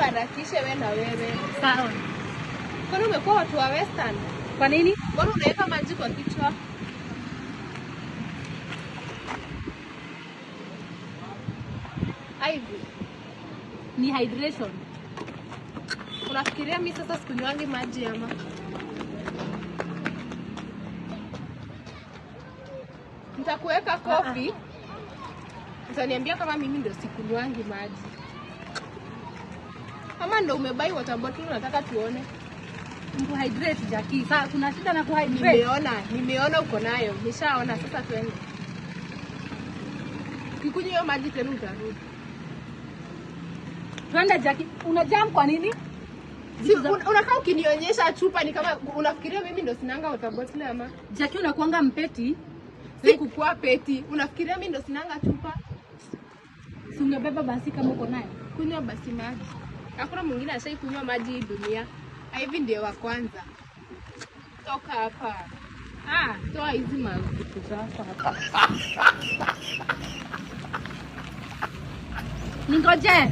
harakishe we na wewe. Sawa. Kwani umekuwa watu wa Western? Kwa nini? Mbona unaweka maji kwa kichwa? Ivy, Ni hydration. Unafikiria mi sasa sikunywangi maji ama? Nitakuweka kofi. Utaniambia kama mimi ndo sikunywangi maji. Ama ndo umebuy water bottle unataka tuone? Kuhydrate, Jackie. Sasa kuna shida na kuhydrate. Nimeona, nimeona uko nayo. Nishaona, sasa twende. Ukikunywa hiyo maji tena utarudi. Twende, Jackie. Una jam kwa nini? Si, unakaa ukinionyesha chupa ni kama unafikiria mimi ndo sinanga water bottle ama? Jackie, unakuanga mpetty. Si kukua petty. Unafikiria mimi ndo sinanga chupa? Si ungebeba basi kama uko nayo. Kunywa basi maji. Hakuna mwingine ashai kunywa maji hii dunia. Hivi ndio wa kwanza. Toka hapa. Ah, Toa hizi mavitu zako hapa. Ningoje.